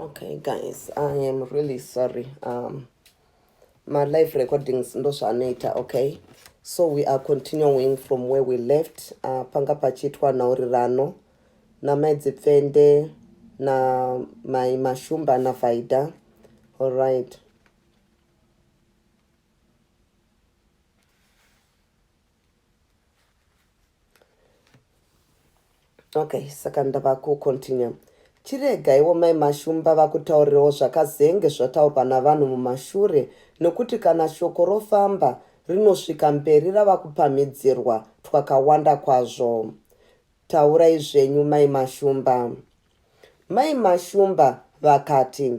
Okay guys, I am really sorry. My live recordings ndozvaanoita, okay? So we are continuing from where we left. Panga pachiitwa nhaurirano namai Dzipfende namai Mashumba naVaida. All right. Okay, saka ndava kucontinue. Chiregaiwo mai Mashumba vakutaurirewo zvakazenge zvataurwa navanhu mumashure nokuti kana shoko rofamba rinosvika mberi rava kupamhidzirwa twakawanda kwazvo. Taurai zvenyu mai Mashumba. Mai Mashumba vakati,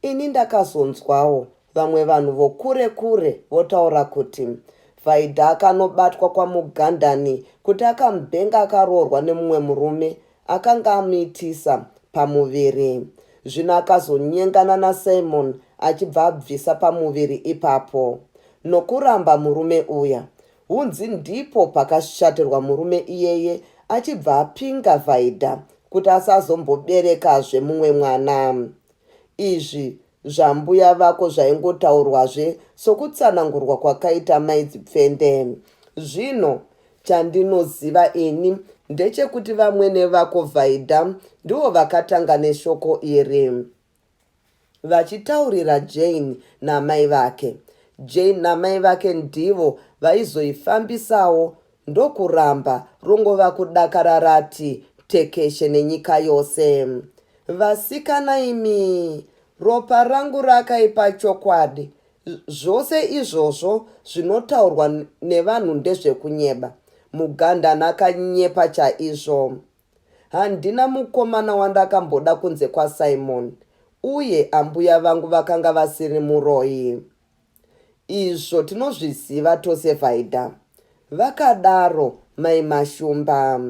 Ini ndakazonzwawo vamwe vanhu vokure kure votaura kuti Vaida akanobatwa kwaMugandani kuti akambenge akaroorwa nemumwe murume akanga amuitisa pamuviri. Zvino akazonyengana naSimon achibva abvisa pamuviri ipapo nokuramba murume uya. Hunzi ndipo pakashatirwa murume iyeye achibva apinga Vaida kuti asazomboberekazve mumwe mwana. Izvi zvambuya vako zvaingotaurwazve sokutsanangurwa kwakaita mai Dzipfende. Zvino chandinoziva ini ndechekuti vamwene vako Vaida ndivo vakatanga neshoko iri. Vachitaurira Jane namai vake. Jane namai vake ndivo vaizoifambisawo ndokuramba rongova kudakara rati tekeshe nenyika yose. Vasikana imi, ropa rangu rakaipa chokwadi. Zvose izvozvo zvinotaurwa nevanhu ndezvekunyeba. Mugandani akanyepa chaizvo. Handina mukomana wandakamboda kunze kwaSimon, uye ambuya vangu vakanga vasiri muroyi. Izvo tinozviziva tose Vaida, vakadaro mai Mashumba.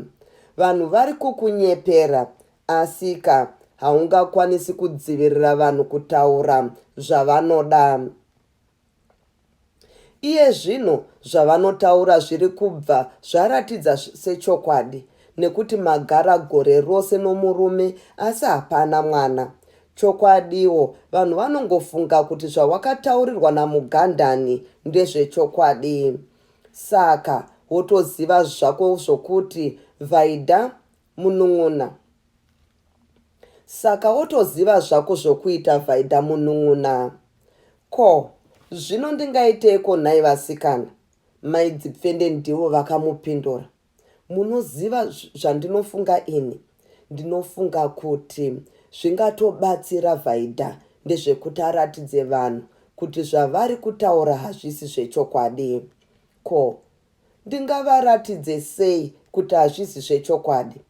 Vanhu vari kukunyepera asika haungakwanisi kudzivirira vanhu kutaura zvavanoda. Iye zvino zvavanotaura zviri kubva zvaratidza sechokwadi nekuti magara gore rose nomurume asi hapana mwana. Chokwadiwo vanhu vanongofunga kuti zvawakataurirwa naMugandani ndezvechokwadi. Saka wotoziva zvako zvokuti Vaida munun'una. Saka wotoziva zvako zvokuita Vaida munun'una. Ko, zvino ndingaiteiko nhai vasikana? Mai Dzipfende ndivo vakamupindura. Munoziva zvandinofunga ini? Ndinofunga kuti zvingatobatsira Vaida ndezvekuti aratidze vanhu kuti zvavari kutaura hazvisi zvechokwadi. Ko, Ndingavaratidze sei kuti hazvisi zvechokwadi?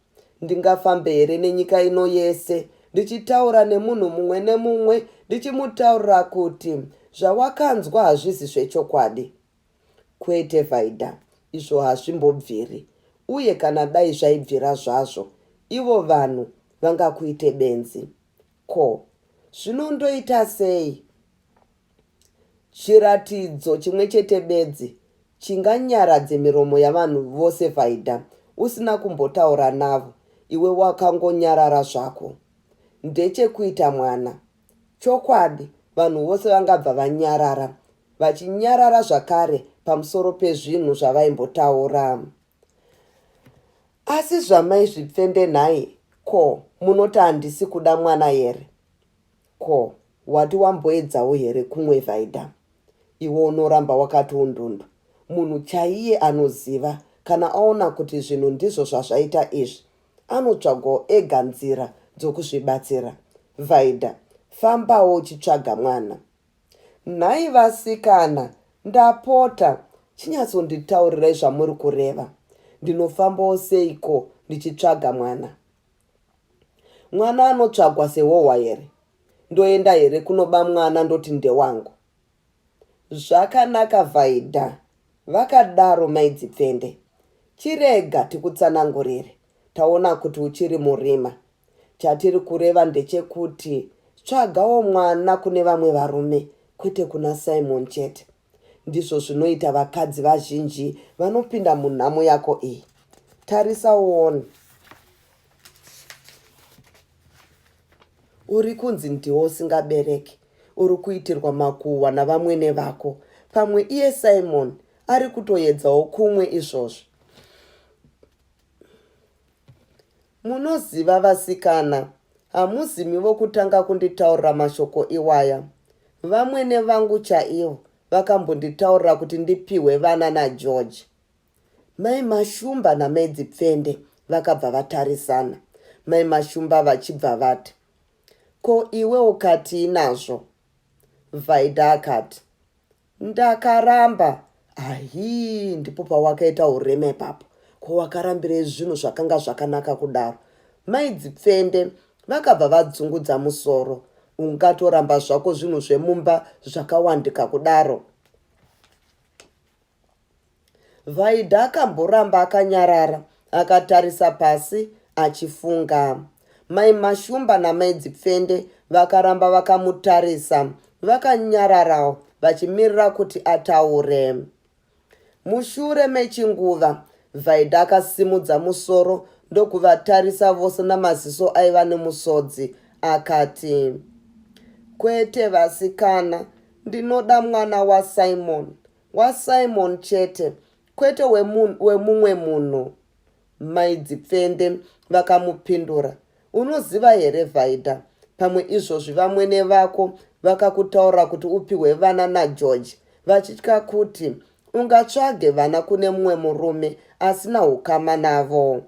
Ndingafambe here nenyika ino yese ndichitaura nemunhu mumwe nemumwe ndichimutaurira kuti zvawakanzwa hazvisi zvechokwadi? Kwete, Vaida, izvo hazvimbobviri. Uye kana dai zvaibvira zvazvo, ivo vanhu vangakuite benzi. Ko, zvino ndoita sei? Chiratidzo chimwe chete bedzi chinganyaradze miromo yavanhu vose Vaida usina kumbotaura navo iwe wakangonyarara zvako ndechekuita mwana. Chokwadi vanhu vose vangabva vanyarara vachinyarara zvakare pamusoro pezvinhu zvavaimbotaura. Asi zvamaizvipfende nhai ko munoti handisi kuda mwana here? Ko wati wamboedzawo here kumwe Vaida? Iwe unoramba wakati undundu. Munhu chaiye anoziva kana aona kuti zvinhu ndizvo zvazvaita izvi, anotsvagawo ega nzira dzokuzvibatsira. Vaida, fambawo uchitsvaga mwana. Nhai vasikana, ndapota, chinyatsonditaurirai zvamuri kureva. Ndinofambawo seiko ndichitsvaga mwana? Mwana anotsvagwa sehohwa here? Ndoenda here kunoba mwana ndoti ndewangu? Zvakanaka Vaida, vakadaro mai Dzipfende. Chirega tikutsanangurire, taona kuti uchiri murima. Chatiri kureva ndechekuti tsvagawo mwana kune vamwe varume kwete kuna Simon chete. Ndizvo zvinoita vakadzi vazhinji vanopinda munhamo yako iyi. Tarisa uone. Uri kunzi ndiwe usingabereki, uri kuitirwa makuhwa navamwene vako. Pamwe iye Simon ari kutoedzawo kumwe izvozvi. Munoziva vasikana, hamuzimi vokutanga kunditaurira mashoko iwaya. Vamwene vangu chaivo vakambonditaurira kuti ndipihwe vana naGeorge. Mai Mashumba naMai Dzipfende vakabva vatarisana, Mai Mashumba vachibva vati, Ko iwe ukatii nazvo? Vaida akati, Ndakaramba. Ahii, ndipo pawakaita urema ipapo. Ko wakarambirei zvinhu zvakanga zvakanaka kudaro? Mai Dzipfende vakabva vadzungudza musoro. Ungatoramba zvako zvinhu zvemumba zvakawandika kudaro? Vaida akamboramba akanyarara akatarisa pasi achifunga. Mai Mashumba namai Dzipfende vakaramba vakamutarisa vakanyararawo vachimirira kuti ataure. Mushure mechinguva, Vaida akasimudza musoro ndokuvatarisa vose namaziso aiva nemusodzi akati, Kwete vasikana, ndinoda mwana waSimon. WaSimon chete kwete wemumwe munhu. Mai Dzipfende vakamupindura. Unoziva here Vaida, pamwe izvozvi vamwene vako vakakutaurira kuti upihwe vana naGeorge vachitya kuti ungatsvage vana kune mumwe murume asina ukama navo.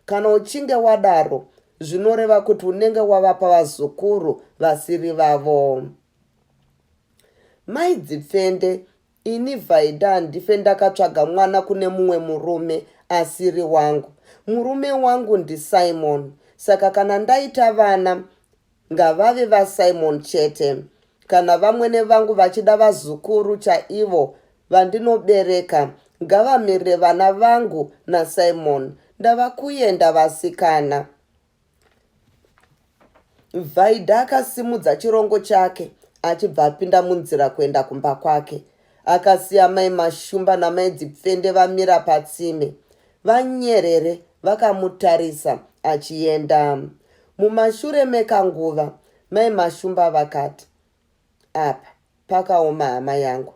Kana uchinge wadaro zvinoreva kuti unenge wavapa vazukuru vasiri vavo. Mai Dzipfende, ini Vaida handife ndakatsvaga mwana kune mumwe murume asiri wangu. Murume wangu ndiSimon saka kana ndaita vana ngavave vaSimon chete. Kana vamwene vangu vachida vazukuru chaivo vandinobereka ngavamirire vana vangu naSimon. Ndava kuenda vasikana. Vaida akasimudza chirongo chake achibva apinda munzira kuenda kumba kwake. Akasiya mai Mashumba namai Dzipfende vamira patsime. Vanyerere vakamutarisa achienda. Mumashure mekanguva, mai Mashumba vakati, Apa pakaoma hama yangu.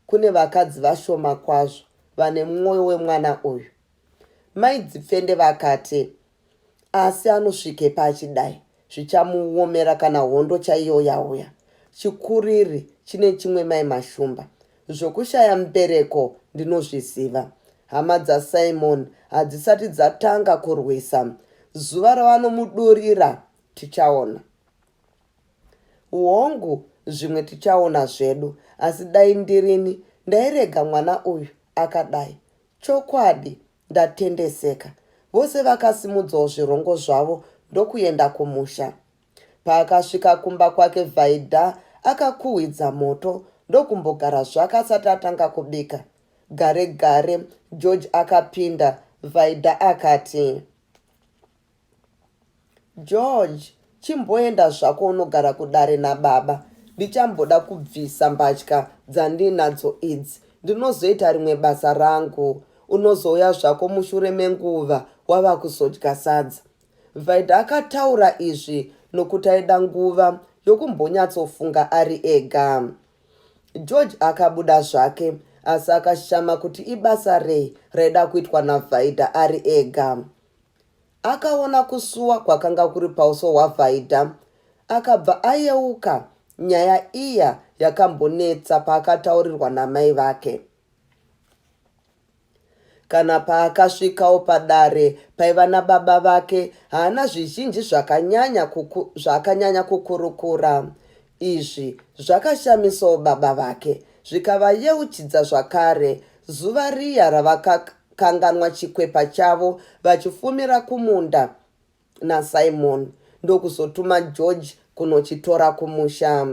Kune vakadzi vashoma kwazvo vane mwoyo wemwana uyu. Mai Dzipfende vakati, Asi anosvikepi achidai? Zvichamuomera kana hondo chaiyo yauya. Chikuriri chine chimwe mai Mashumba. Zvokushaya mbereko ndinozviziva. Hama dzaSimon hadzisati dzatanga kurwisa. Zuva ravanomudurira tichaona. Hongu, zvimwe tichaona zvedu, asi dai ndirini ndairega mwana uyu akadai. Chokwadi ndatendeseka. Vose vakasimudzawo zvirongo zvavo ndokuenda kumusha. Paakasvika kumba kwake Vaida akakuhwidza moto ndokumbogara zvake asati atanga kubika. Gare gare George akapinda, Vaida akati. George, chimboenda zvako unogara kudare nababa. Ndichamboda kubvisa mbatya dzandinadzo idzi. Ndinozoita rimwe basa rangu. Unozouya zvako mushure menguva wava kuzodya sadza. Vaida akataura izvi nokuti aida nguva yokumbonyatsofunga ari ega. George akabuda zvake asi akashama kuti ibasa rei raida kuitwa naVaida ari ega. Akaona kusuwa kwakanga kuri pauso hwaVaida akabva ayeuka nyaya iya yakambonetsa paakataurirwa namai vake. Kana paakasvikawo padare paiva nababa vake haana zvizhinji zvakanyanya kuku, zvaakanyanya kukurukura. Izvi zvakashamisawo baba vake zvikavayeuchidza zvakare zuva riya ravakakanganwa chikwepa chavo vachifumira kumunda naSimon ndokuzotuma George kunochitora kumusha.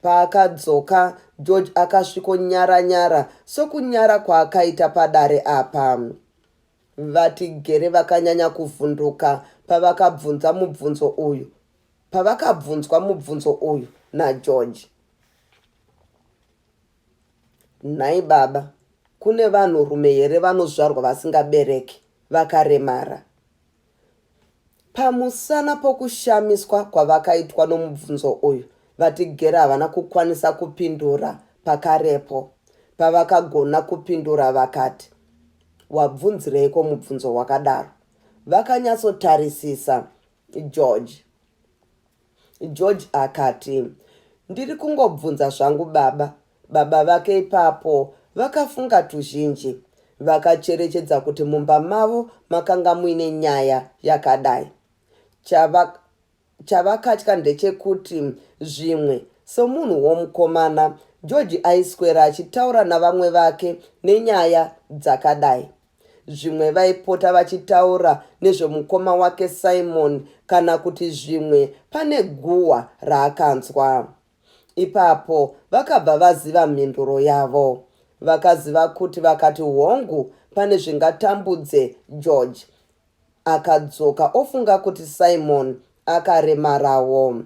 Paakadzoka, George akasvikonyara nyara sokunyara kwaakaita padare apa. Vatigere vakanyanya kuvhunduka pavakabvunza mubvunzo uyu pavakabvunzwa mubvunzo uyu naGeorge. Nhai baba, kune vanhurume here vanozvarwa vasingabereki, vakaremara? Pamusana pokushamiswa kwavakaitwa nomubvunzo uyu, VaTigere havana kukwanisa kupindura pakarepo. Pavakagona kupindura vakati, Wabvunzireiko mubvunzo wakadaro? Vakanyatsotarisisa George. George akati, Ndiri kungobvunza zvangu baba. Baba vake ipapo vakafunga tuzhinji. Vakacherechedza kuti mumba mavo makanga muine nyaya yakadai. Chava, chavakatya ndechekuti zvimwe, somunhu womukomana, George aiswera achitaura navamwe vake nenyaya dzakadai. Zvimwe vaipota vachitaura nezvemukoma wake Simon kana kuti zvimwe pane guhwa raakanzwa. Ipapo vakabva vaziva mhinduro yavo. Vakaziva kuti vakati hongu pane zvingatambudze George. Akadzoka ofunga kuti Simon akaremarawo.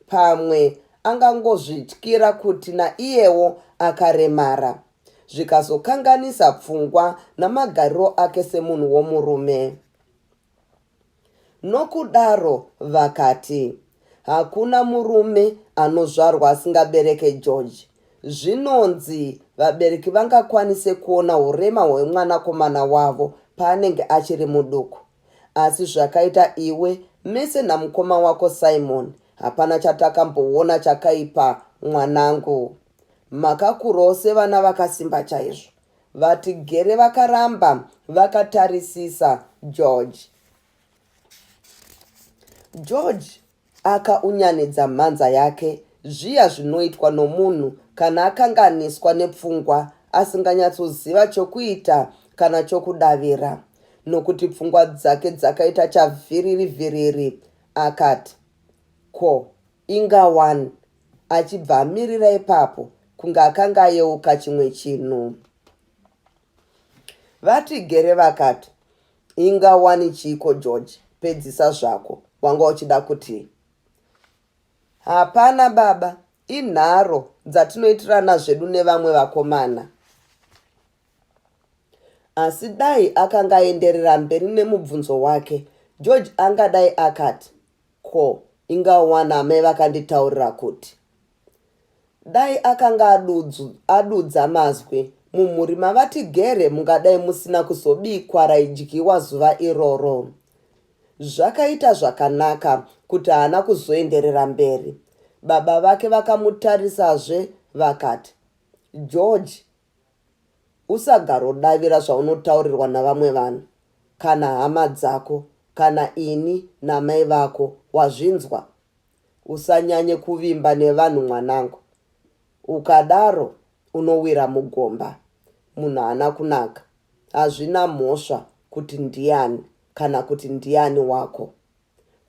Pamwe angangozvityira kuti naiyewo akaremara. Zvikazokanganisa pfungwa namagariro ake semunhu womurume. Nokudaro vakati, Hakuna murume anozvarwa asingabereke George. Zvinonzi vabereki vangakwanise kuona urema hwemwanakomana wavo paanenge achiri muduku. Asi zvakaita iwe mese namukoma wako Simon hapana chatakamboona chakaipa mwanangu. Makakurawo sevana vakasimba chaizvo. VaTigere vakaramba vakatarisisa George. George akaunyanidza mhanza yake zviya zvinoitwa nomunhu kana akanganiswa nepfungwa asinganyatsoziva chokuita kana chokudavira. Nokuti pfungwa dzake dzakaita chavhiriri vhiriri, akati, Ko, inga wani, achibva amirira ipapo kunge akanga ayeuka chimwe chinhu. VaTigere vakati, Inga wani chiiko George, pedzisa zvako, wanga uchida kutii? Hapana baba, inharo dzatinoitirana zvedu nevamwe vakomana. Asi dai akanga aenderera mberi nemubvunzo wake, George angadai akati, Ko, inga wani amai vakanditaurira kuti. Dai akanga adudza mazwi, mumhuri maVaTigere mungadai musina kuzobikwa raidyiwa zuva iroro. Zvakaita zvakanaka kuti haana kuzoenderera mberi. Baba vake vakamutarisazve vakati, George, Usagarodavira zvaunotaurirwa navamwe vanhu, kana hama dzako, kana ini namai vako, wazvinzwa? Usanyanye kuvimba nevanhu mwanangu. Ukadaro unowira mugomba. Munhu haana kunaka. Hazvina mhosva kuti ndiani kana kuti ndiani wako.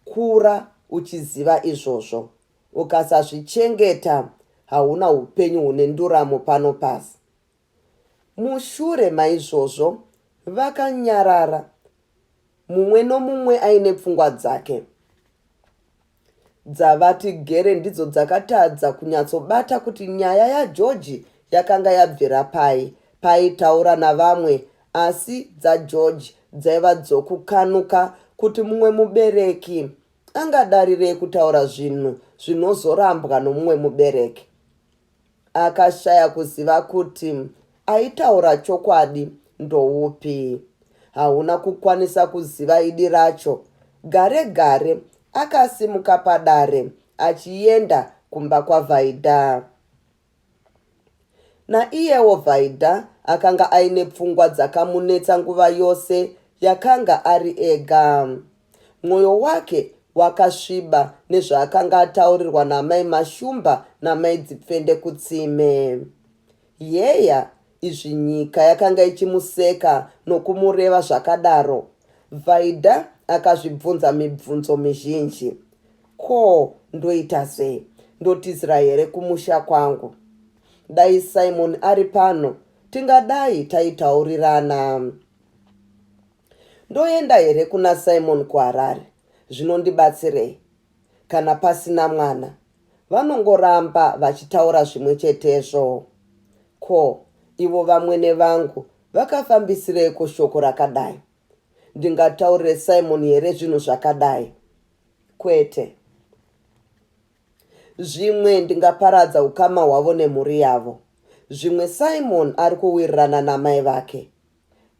Kura uchiziva izvozvo. Ukasazvichengeta hauna upenyu hune nduramo pano pasi. Mushure maizvozvo vakanyarara, mumwe nomumwe aine pfungwa dzake. Dzavatigere ndidzo dzakatadza kunyatsobata kuti nyaya yaGeorge yakanga yabvira pai paaitaura navamwe asi dzaGeorge dzaiva dzokukanuka kuti mumwe mubereki Angadarirei kutaura zvinhu zvinozorambwa nomumwe mubereki? Akashaya kuziva kuti aitaura chokwadi ndoupi. Hauna kukwanisa kuziva idi racho. Gare gare akasimuka padare achienda kumba kwaVaida. Naiyewo Vaida akanga aine pfungwa dzakamunetsa nguva yose yakanga ari ega. Mwoyo wake wakasviba nezvaakanga ataurirwa naamai Mashumba namai Dzipfende kutsime. Heya, izvi nyika yakanga ichimuseka nokumureva zvakadaro? Vaida akazvibvunza mibvunzo mizhinji. Ko ndoita sei? Ndotizira here kumusha kwangu? Dai Simon ari pano tingadai taitaurirana. Ndoenda here kuna Simon kuHarare? Zvinondibatsirei kana pasina mwana? Vanongoramba vachitaura zvimwe chetezvo. Ko ivo vamwene vangu vakafambisireiko shoko rakadai? Ndingataurire Simon here zvinhu zvakadai? Kwete. Zvimwe ndingaparadza ukama hwavo nemhuri yavo. Zvimwe Simon ari kuwirirana namai vake.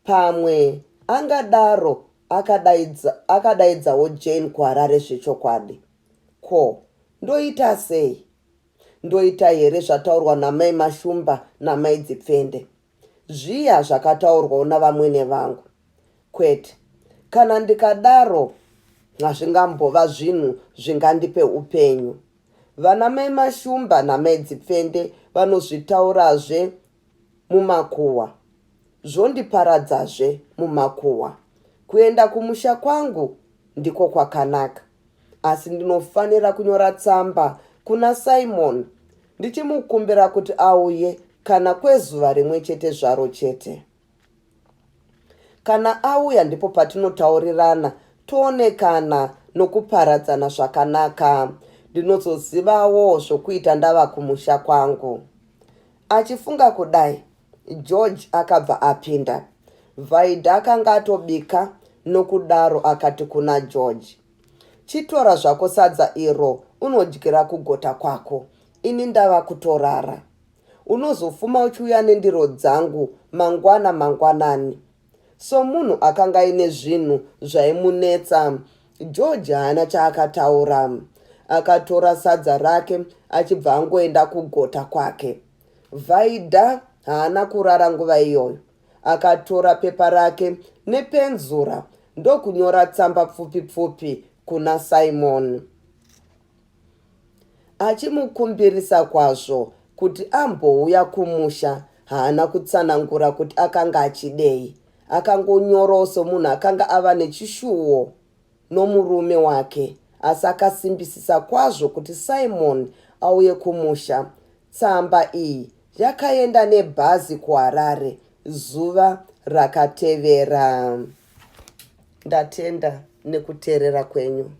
Pamwe angadaro akadaidza, akadaidzawo Jane kuHarare zvechokwadi. Ko, ndoita sei? Ndoita here zvataurwa namai Mashumba namai Dzipfende? Zviya zvakataurwawo navamwene vangu. Kwete, kana ndikadaro hazvingambova zvinhu zvingandipe upenyu. Vana mai Mashumba namai Dzipfende vanozvitaurazve mumakuhwa. Zvondiparadzazve mumakuhwa. Kuenda kumusha kwangu ndiko kwakanaka. Asi ndinofanira kunyora tsamba kuna Simon ndichimukumbira kuti auye kana kwezuva rimwe chete zvaro chete. Kana auya ndipo patinotaurirana toonekana nokuparadzana zvakanaka. Ndinozozivawo zvokuita ndava kumusha kwangu. Achifunga kudai, George akabva apinda. Vaida akanga atobika nokudaro akati kuna George, Chitora zvako sadza iro unodyira kugota kwako. Ini ndava kutorara. Unozofuma uchiuya nendiro dzangu mangwana mangwanani. Somunhu akanga aine zvinhu zvaimunetsa, George haana chaakataura. Akatora sadza rake achibva angoenda kugota kwake. Vaida haana kurara nguva iyoyo. Akatora pepa rake nepenzura ndokunyora tsamba pfupi pfupi kuna Simon. Achimukumbirisa kwazvo kuti ambouya kumusha haana kutsanangura kuti akanga achidei. Akangonyorawo somunhu akanga ava nechishuwo nomurume wake asi akasimbisisa kwazvo kuti Simon auye kumusha. Tsamba iyi yakaenda nebhazi kuHarare zuva rakatevera. Ndatenda nekuteerera kwenyu.